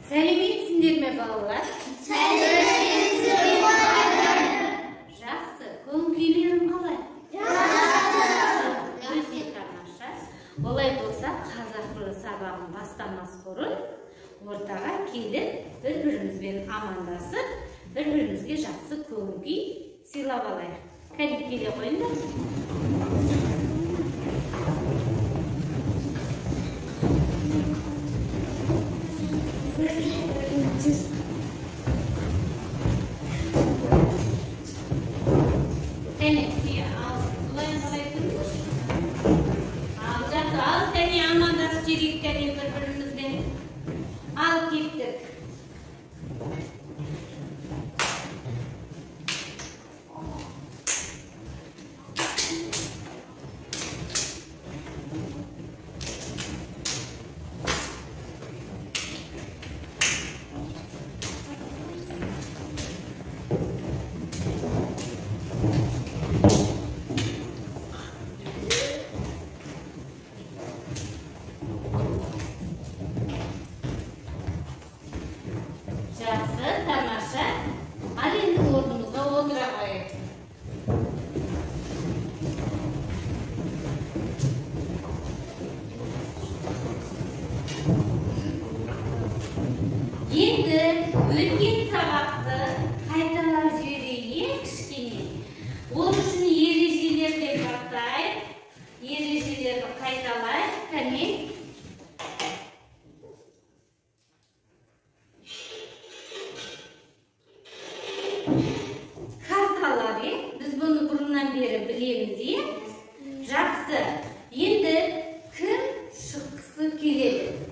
Сәлеметсіңдер ме, балалар? Сәлеметсіздер ме? Жақсы, көңіл-күйлерің қалай? Жақсы. Өте тамаша. Олай болса, қазақ тілі сабағын бастамас бұрын ортаға келіп, бір-бірімізбен амандасып, бір-бірімізге жақсы көңіл-күй сыйлап алайық. Кәне, келе қойыңдар. Кәне, ал, былай қарай тұрыңызшы. Ал, жақсы, ал, кәне, амандасып жіберейік, кәне, бір-бірімізбен. Ал, кеттік. Жақсы, тамаша. Ал енді орнымызға отыра қояйық. Енді өткен сабақты қайталап жіберейік кішкене. Ол үшін ережелерден бастайық. Ережелерді қайталайық. Кәне. Карталар, біз бұны бұрыннан бері білеміз, е? Жақсы. Енді кім шыққысы келеді?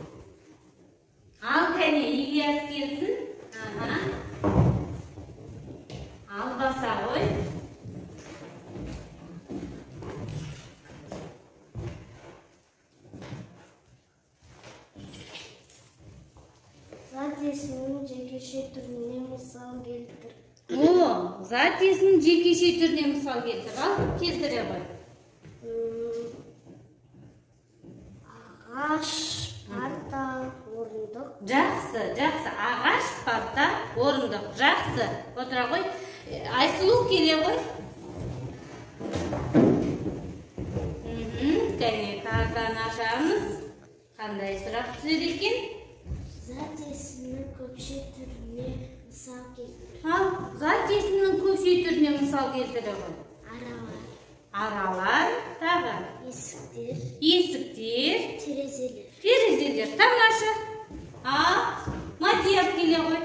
Ал, кәне, Ильяс келсін. Аха. Ал, баса ғой. Зат есімінің жекеше түріне мысал келтір. О, зат есімінің жекеше түріне мысал келтір. Ал, келтіре ғой. Ағаш, парта, орындық. Жақсы, жақсы. Ағаш, парта, орындық. Жақсы. Отыра ғой. Айсұлу келе ғой. Кәне, картаны ашамыз. Қандай сұрақ түседі екен? Зат есімінің көпше түріне мысал келтір. Ал, зат есімінің көпше түріне мысал келтіре ғой. Аралар. Аралар, тағы. Есіктер. Есіктер. Терезелер. Терезелер, тамаша. Ал, Мадияр келе ғой.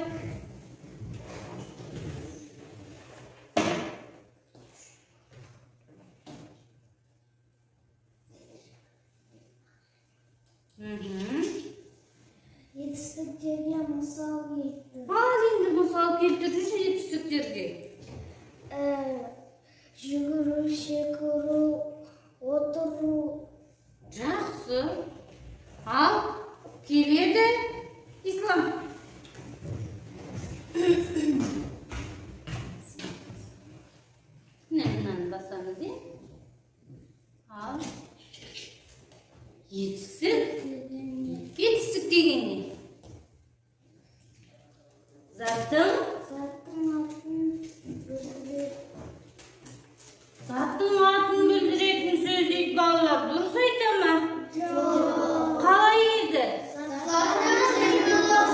Етістіктерге мысал келтір. Ал, енді мысал келтіруші етістіктерге. Жүгіру, секіру, отыру. Жақсы. Ал, келеді Ислам. Міне, мынаны басамыз, е? Ал, етістік. Етістік деген не? Заттың атын білдіретін. Заттың атын білдіретін сөз дейді балалар. Дұрыс айта ма? Жоқ. Қалай еді?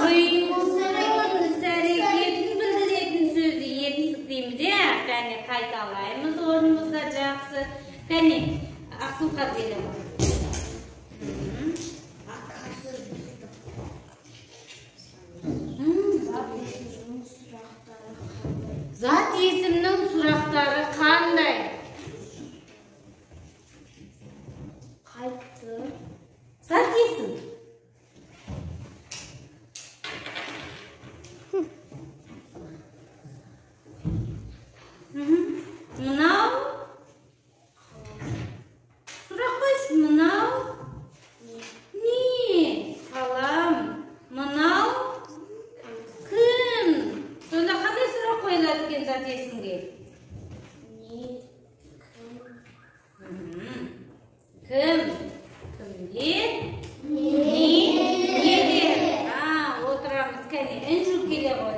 Қимылдың іс-әрекетін білдіретін сөзді етістік дейміз, е? Кәне, қайталаймыз орнымызда, жақсы. Кәне, Ақсұңқар келе ғой. Зат есімнің сұрақтары қандай? Қайтты. Зат есім. Мынау. Сұрақ қойшы, мынау. Не? Қалам. Мынау. Кім? Сонда қандай сұрақ қойылады екен зат есімге? Не? Кім? Кім? Кімдер? Не? Нелер? Отырамыз. Кәне, Інжу келе ғой.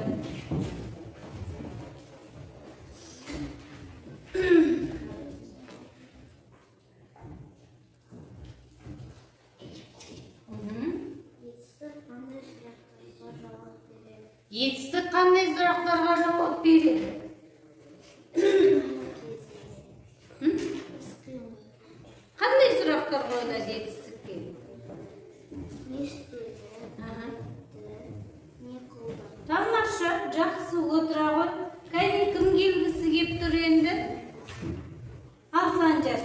Етістік қандай сұрақтарға жауап береді? Қандай сұрақтар қойылады етістікке? Не істеді? Не қылды? Тамаша, жақсы, отыра ғой. Кәне, кім келгісі кеп тұр енді? Ал, Санжар.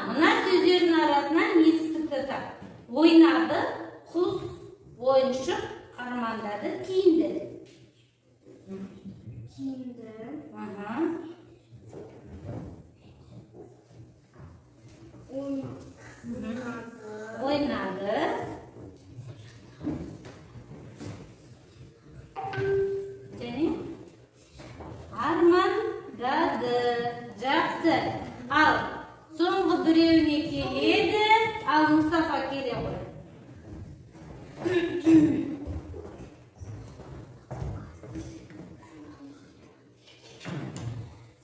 Мына сөздердің арасынан етістікті тап. Ойнады, құс, ойыншық, армандады, киінді. Киінді. Ойнады. Және армандады. Жақсы. Ал соңғы біреуіне келеді. Ал Мұстафа келе ғой.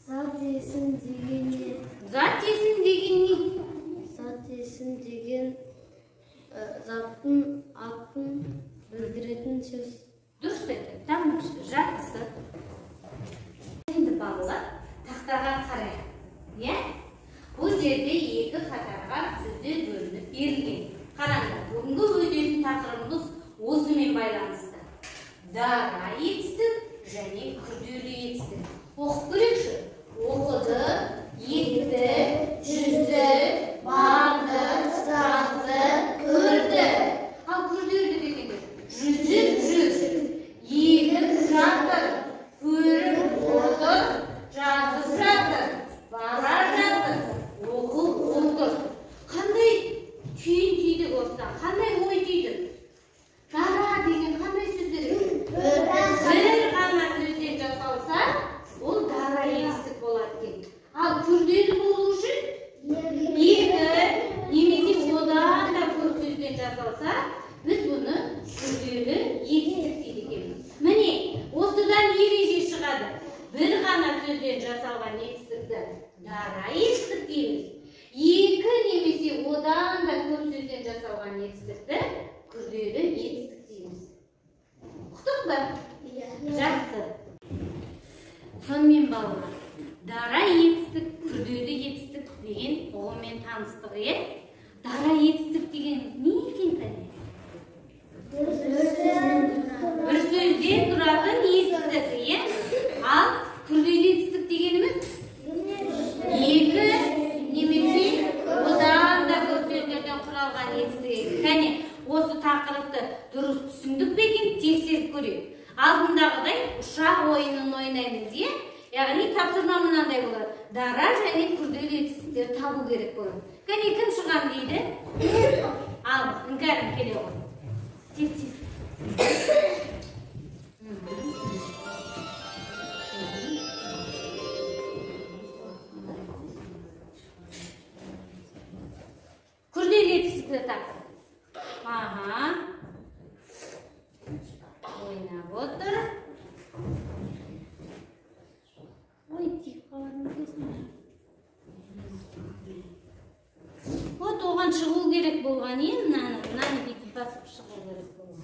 Зат есім деген не? Зат есім деген не? Зат есім деген заттың атын білдіретін сөз. Дұрыс айтады. Тамаша, жақсы. Енді балалар тақтаға қарайық. Иә? Бұл жерде екі қатарға сөздер бөлініп берілген. Қараңдар, бүгінгі өтетін тақырыбымыз осымен байланысты. Дара етістік және күрделі етістік. Оқып көрейікші. Оқыды, екті, жүзді, барды, жазды, көрді. Ал күрделі дегенде жүзіп жүр, егіп жатыр, көріп отыр, жазып жатыр, бара жатыр, оқып отыр. Қандай түйін түйдік осыдан? Қандай ой түйдік? Дара деген қандай сөздер? Бір ғана сөзден жасалса, ол дара етістік болады екен. Ал күрделі болу үшін екі немесе одан да көп сөзден жасалса, біз бұны күрделі етістік дейді екенбіз. Міне, осыдан ереже шығады. Бір ғана сөзден жасалған етістікті дара етістік дейміз. Екі немесе одан да көп сөзден жасалған етістікті күрделі етістік дейміз. Ұқтық па? Жақсы. Сонымен балалар, дара етістік, күрделі етістік деген ұғыммен таныстық, е? Дара етістік деген не екен кәне? Бір сөзден тұратын етістік, е? Ал күрделі етістік дегеніміз екі немесе одан да көп сөздерден құралған етістік. Кәне, осы тақырыпты дұрыс түсіндік пе екен, тексеріп көрейік. Алдындағыдай ұшақ ойынын ойнаймыз, е? Яғни тапсырма мынандай болады. Дара және күрделі етістіктерді табу керек болады. Кәне, кім шығам дейді? Ал, Іңкәрім келе ғой. Тез, тез. Күрделі етістікті тап. Аха. Ойнап отыр. Ой, тиіп қалатын білесің. Вот оған шығу керек болған, е, мынаны бүйтіп басып шығу керек болған.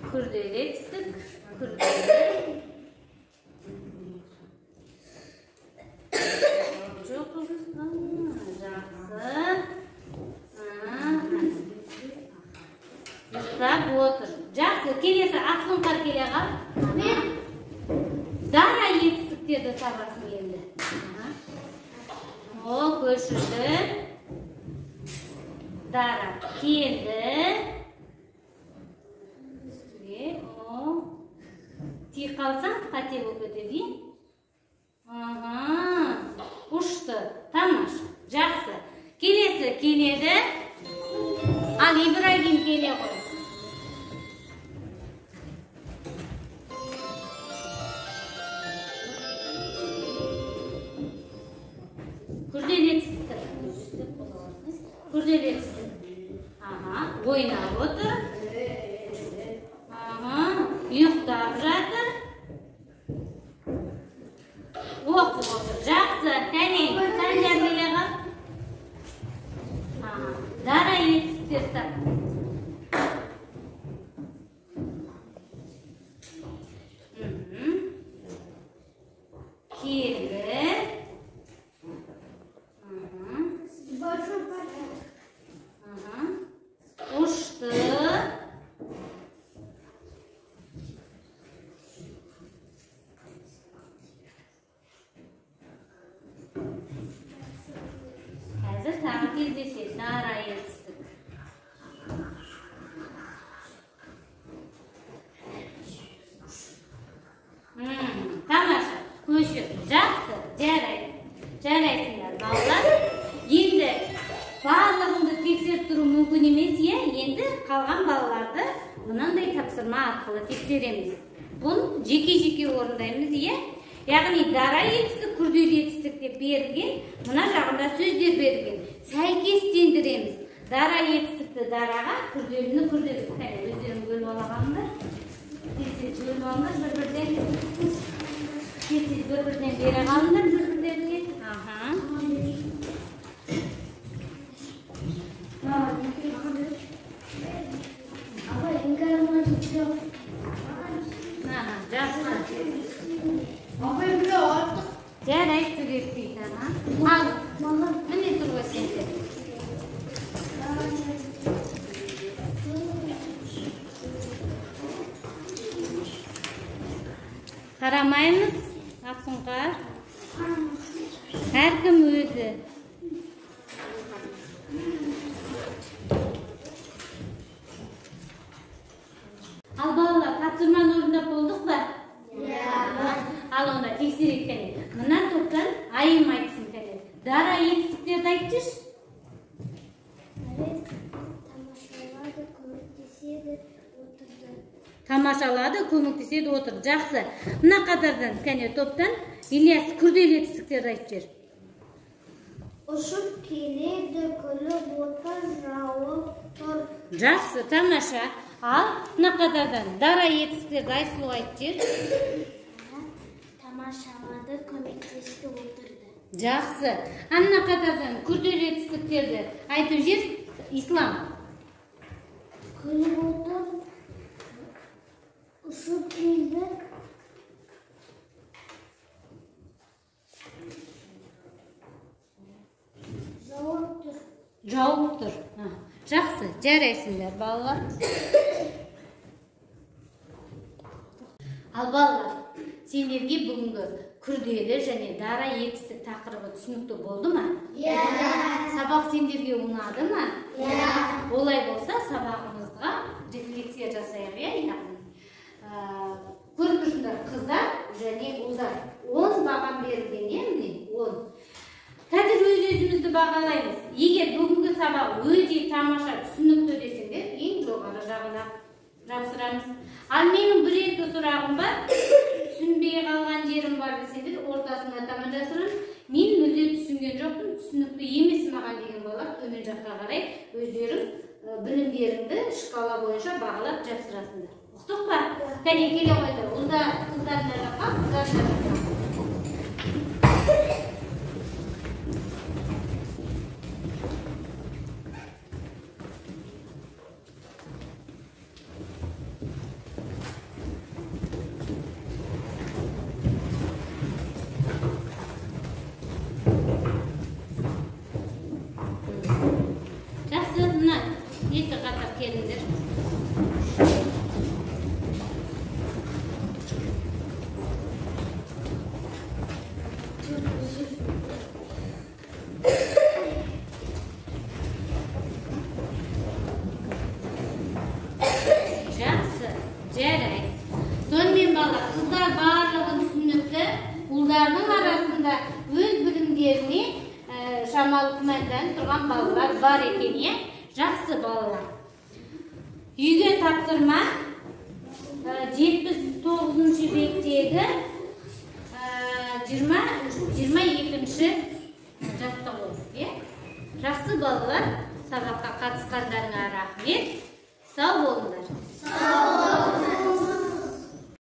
Күрделі етістік, күрделі. Жоқ, жақсы. Ұйықтап отыр. Жақсы, келесі Ақсұңқар келе қал. Дара етістіктерді табасың енді. О, көшірді. Дара келді. Үстіге, о. Тиіп қалсаң, қате болып кетеді. Аха, ұшты. Тамаша. Жақсы. Келесі келеді. Ал Ибрагим келе ғой. Күрделі етістік. Аха, ойнап отыр. Аха, ұйықтап жатыр. Оқып отыр. Жақсы. Кәне, Санжар келе қал. Аха, дара етістіктер тап. Келді. Ұшты. Қазір тағы кездеседі. Дара етістік. Тамаша. Көшір. Жақсы. Жарайды. Жарайсыңдар, балалар. Енді барлығыңды тексеріп тұру мүмкін емес, иә? Енді қалған балаларды мынандай тапсырма арқылы тексереміз. Бұны жеке-жеке орындаймыз, иә? Яғни дара етістік, күрделі етістік деп берілген, мына жағында сөздер берілген. Сәйкестендіреміз. Дара етістікті дараға, күрделіні күрделі. Кәне, өздерің бөліп алғандар. Тез-тез бөліп алыңдар бір-бірден. Тез-тез бір-бірден бере қалыңдар бір-бірлеріне. Аха. Жақсы. Жарайды, түгетпейді. Ал, міне тұр ғой сенде. Қарамаймыз, Ақсұңқар. Әркім өзі. Ал балалар, тапсырманы орындап болдық па? Иә. Ал онда тексерейік кәне. Мына топтан Айым айтсын кәне. Дара етістіктерді айтшы. Тамашалады, көмектеседі, отырды. Тамашалады, көмектеседі, отырды. Жақсы. Мына қатардан кәне топтан Ильяс күрделі етістіктерді айтып жібер. Ұшып келеді, күліп отыр, жауып тұр. Жақсы, тамаша. Ал мына қатардан дара етістіктерді Айсұлу айтып жібер. Тамашалады, көмектесті, отырды. Жақсы. Ал мына қатардан күрделі етістіктерді айтып жібер, Ислам. Күліп отыр, ұшып келді. Жауып тұр. Жауып тұр. Жақсы, жарайсыңдар, балалар. Ал балалар, сендерге бүгінгі күрделі және дара етістік тақырыбы түсінікті болды ма? Иә. Сабақ сендерге ұнады ма? Иә. Олай болса, сабағымызға рефлексия жасайық, иә, яғни. Көріп тұрсыңдар, қыздар және ұлдар. 10 бағам берілген, иә, міне, 10. Қазір өз-өзімізді бағалаймыз. Егер бүгінгі сабақ өте тамаша, түсінікті десеңдер, ең жоғары жағына жапсырамыз. Ал менің бір-екі сұрағым бар, түсінбей қалған жерім бар десеңдер, ортасына таман жапсырамыз. Мен мүлде түсінген жоқпын, түсінікті емес маған деген балалар төмен жаққа қарай өздерің білімдеріңді шкала бойынша бағалап жапсырасыңдар. Ұқтық па? Кәне, келе қойыңдар. Онда қыздар мына жаққа, қыздар мына жаққа. Жақсы, мына екі қатар келіңдер. Жақсы, жарайды. Сонымен балалар, қыздар барлығын түсінікті, ұлдардың арасында өз білімдеріне шамалы күмәнданып тұрған балалар бар екен, иә? Жақсы балалар. Үйге тапсырма 79-шы беттегі 22-ші жаттығу, иә? Жақсы балалар, Сабаққа қатысқандарыңа рахмет. Сау болыңдар. Сау.